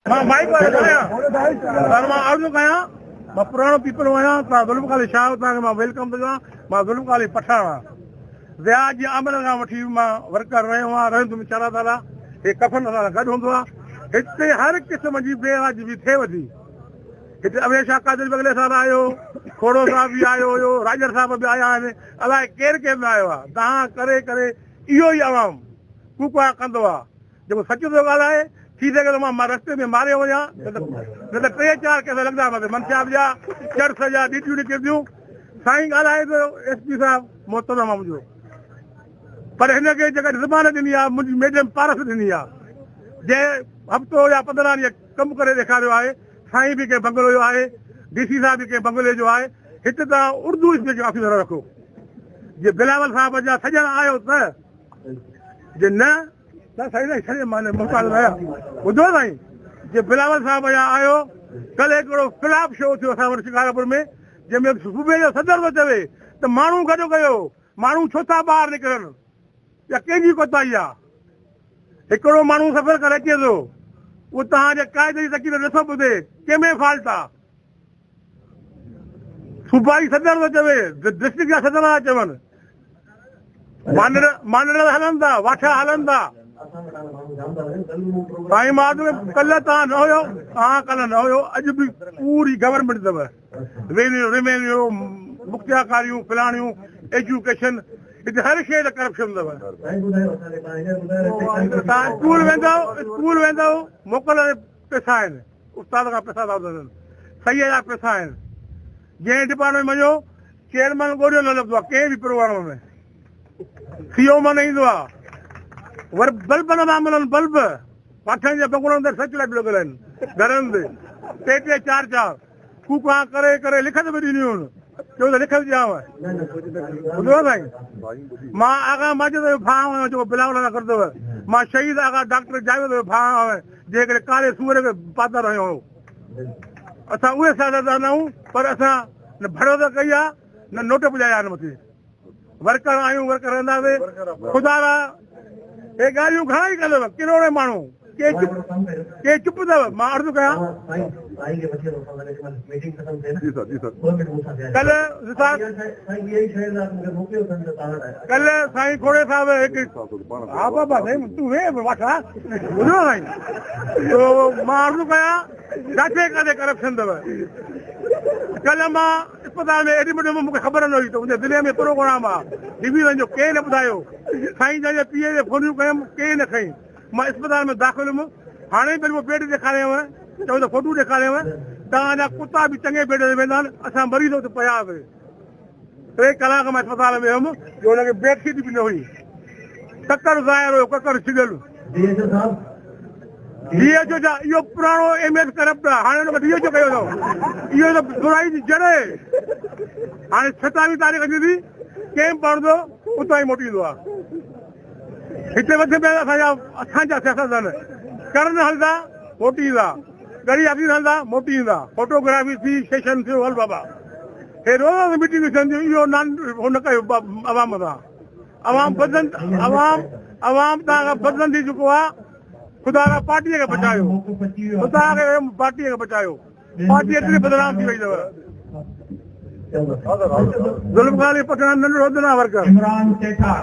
مان مائيڪ وارو نه آهيان پر مان عرض ڪيان مان پراڻو پيپلو آهيان توهان ذوالفقار علي شاهه توهان کي مان welcome ٿو چوان مان ذوالفقار علي پٺاڻ آهيان ضياء جي آمد کان وٺي مان ورڪر رهيو آهيان رهندم انشاء الله تعالي هي ڪفن اسان سان گڏ هوندو آهي هتي هر قسم جي بي واجبي ٿئي وڌي هتي اويس شاهه قادري به اڳلي سال آيو کوڙو صاحب به آيو هيو راڄڙ صاحب به آيا آهن الائي ڪير ڪير نه آيو آهي دانهن ڪري ڪري اهو ئي عوام ڪوڪا ڪندو آهي جيڪو سچ ٿو ڳالهائي، ٿي سگهي ٿو مان رستي ۾ ماريو وڃان، نه ته ٽي چار ڪيس لڳندا مٿي منشيات جا، چرس جا، ڏيٽيون نڪرنديون. سائين ڳالهائي ٿو ايس پي صاحب محترم آ منهنجو پر هن کي جيڪا زبان ڏني آ منهنجي ميڊم پارس ڏني آ جنهن هفتو يا 15 ڏينهن ڪم ڪري ڏيکاريو آهي. سائين به ڪنهن بنگلو جو آهي، ڊي سي صاحب به ڪنهن بنگلي جو آهي، هت توهان اردو اسپيڪنگ آفيسر رکو. جي بلاول صاحب جا سڄڻ آهيو ته جي نه ته سائين سائين ڇڏي مان محتاج نه آهيان ٻڌو سائين جي بلاول صاحب جا آهيو ڪلهه هڪڙو فلاپ شو ٿيو اسان وٽ شڪارپور ۾ جنهن ۾ صوبي جو صدر ٿو چوي ته ماڻهو گڏ ڪيو ماڻهو ڇو ٿا ٻاهر نڪرن يا ڪنهن جي ڪوتاهي آ هڪڙو ماڻهو سفر ڪري اچي ٿو اهو توهان جي قاعدي جي تقرير نٿو ٻڌي ڪنهن ۾ فالٽ آ صوبائي صدر ٿو چوي ڊسٽرڪٽ جا صدر ٿا چون مانڊڙ مانڊڙ هلن ٿا واٺا هلن ٿا سائين مان ڪلهه تان نه هيو تان ڪلهه نه هيو اڄ به پوري گورنمينٽ اٿو ريونيو ريونيو مختيارڪاريون فلاڻيون ايجوڪيشن هتي هر شيء تي ڪرپشن اٿو تان اسڪول ويندو اسڪول ويندو موڪل پيسا آهن استاد کان پيسا ٿا وٺن، صحيح جا پيسا آهن، جنهن ڊپارٽمينٽ ۾ وڃو چيئرمين ڳوليو نه لڀندو آهي ڪنهن به پروگرام ۾ سي او مان نه ايندو آهي ور بلب نه ٿا ملن بلب پاٺن جي بنگلن تي سچ لائٽ لڳل آهن گهرن تي ٽي ٽي چار چار ڪوڪان ڪري ڪري لکت به ڏنيون چيو ته لکت ڏيانو ٻڌو سائين مان آغا ماجد جو ڀاء آهيان جيڪو بلاول سان گڏ اٿو مان شهيد آغا ڊاڪٽر جاويد جو ڀاء آهيان جنهن ڪري ڪاري سوئر کي پاتر هنيو هو. اسان اهي سياستدان نه آهيون پر اسان نه ڀڙوت ڪئي آهي نه نوٽ پڄايا آهن مٿي. ورڪر آهيون ورڪر رهنداسين. خدا را اهي ڳالهيون گهڻا ئي ڪندو ڪروڙين ماڻهو ڪي چپ ڪي چپ اٿو مان عرض ڪيان. ڪلهه ڪلهه سائين کوڙي صاحب هڪ ها بابا سائين تون ويهه واٺا ٻڌو سائين تو مان عرض ڪيان ڪاٿي ڪاٿي ڪرپشن اٿو ڪلهه مان اسپتال ۾ ايڊمٽ هيم مونکي خبر نه هئي ته منهنجي ضلعي ۾ پروگرام آ ڊويزن جو ڪنهن نه ٻڌايو سائين جن جي پي اي تي فونيون ڪيم ڪنهن نه کنئي مان اسپتال ۾ داخل هيم هاڻي به مون بيڊ ڏيکاريو چيو ته فوٽو ڏيکاريو توهان جا ڪتا به چڱي بيڊ تي ويندا آهن اسان مريض اتي پيا هئاسين ٽي ڪلاڪ مان اسپتال ۾ هيم جو هن کي بيڊ شيٽ به نه هئي ڪڪر ظاهر هيو ڪڪر ڇڳل ڊي ايڇ او صاحب ڊي ايڇ او جا اهو پراڻو ايم ايس ڪرپٽ آهي هاڻي هن کي ڊي ايڇ او ڪيو اٿو اهو ته برائي جي جڙ آهي هاڻي 27 تاريخ ٿيندي ڪيمپ پڙهندو اتان ئي موٽي ايندو آهي هتي وڌ ۾ اسان جا اسان جا سياستدان ڪرن هلندا موٽي ايندا ڳڙهي آفيس هلندا موٽي ايندا فوٽوگرافي ٿي سيشن ٿيو هل بابا هي روز روز ميٽنگون ٿين ٿيون اهو نان هو نه ڪيو عوام سان عوام بدن عوام عوام تان کان بدن ٿي چڪو آ خدا را پارٽي کي بچايو خدا کي پارٽي کي بچايو پارٽي ايتري بدنام ٿي وئي اٿو ذوالفقار علي پٺاڻ ننڍڙو عهدو نه ورڪر عمران سيٺار.